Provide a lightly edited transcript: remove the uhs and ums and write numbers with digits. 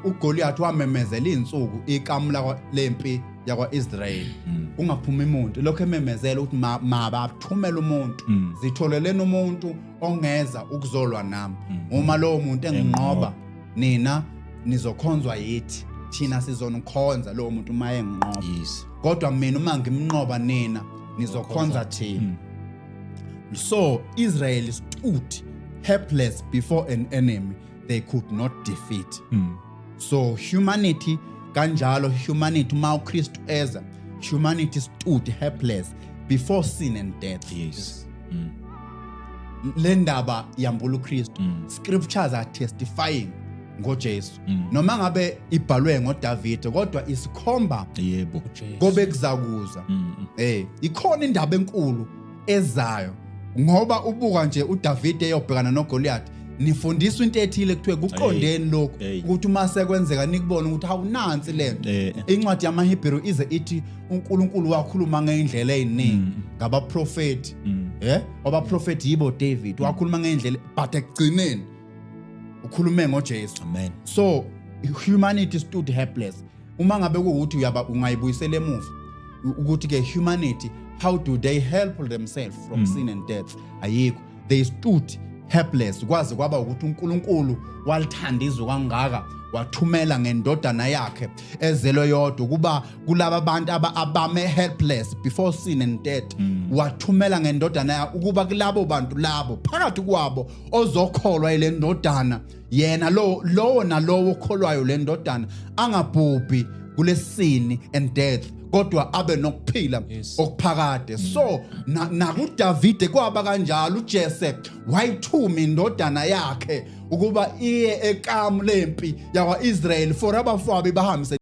uGoliath wamemezela izinsuku ikamu lakwa lempi yakwa-Israyeli, ungaphumi umuntu, lokho ememezela ukuthi mabathumele umuntu, zitholeleni umuntu ongeza ukuzolwa nami. Uma lowo muntu enginqoba, nina nizokhonzwa yithi, thina sizonikhonza lowo muntu uma enginqoba. Kodwa mina uma ngimnqoba, nina nizokhonza thina. So Israel stood helpless before an enemy they could not defeat. So humanity kanjalo, humanity uma uKristu eza, humanity stood helpless before sin and death. Le ndaba yambula uKristu. Scriptures are testifying ngoJesu, noma ngabe ibhalwe ngoDavid, kodwa isikhomba kobe kuzakuza. Ikhona indaba enkulu ezayo, ngoba ubuka nje uDavid eyobhekana noGoliath, nifundiswa into ethile, kuthiwe kuqondeni lokhu, ukuthi uma sekwenzeka nikubone ukuthi awunansi lento. Incwadi yamaHebheru ize ithi uNkulunkulu wakhuluma ngeindlela eziningi ngabaprofeti, abaprofeti yibo David, wakhuluma ngeindlela, but ekugcineni ukhulume ngoJesu. Amen. So humanity stood helpless. Uma ngabe kuwukuthi uyaba ungayibuyisela emuva ukuthi ke humanity, how do they help themselves from sin and death? Ayikho. They stood helpless kwaze kwaba ukuthi uNkulunkulu walithanda izwe kangaka, wathumela ngendodana yakhe ezelwe yodwa, kuba kulaba bantu abame helpless before sin and death, wathumela ngendodana yakhe ukuba kulabo bantu labo, phakathi kwabo ozokholwa ile ndodana, yena lo lowo nalowo okholwayo le ndodana angabhubhi kule sin and death, kodwa abe nokuphila okuphakade. So nakuDavide kwaba kanjalo. uJese wayithuma indodana yakhe ukuba iye ekamu lempi yakwa-Israel for abafowabo bahambise.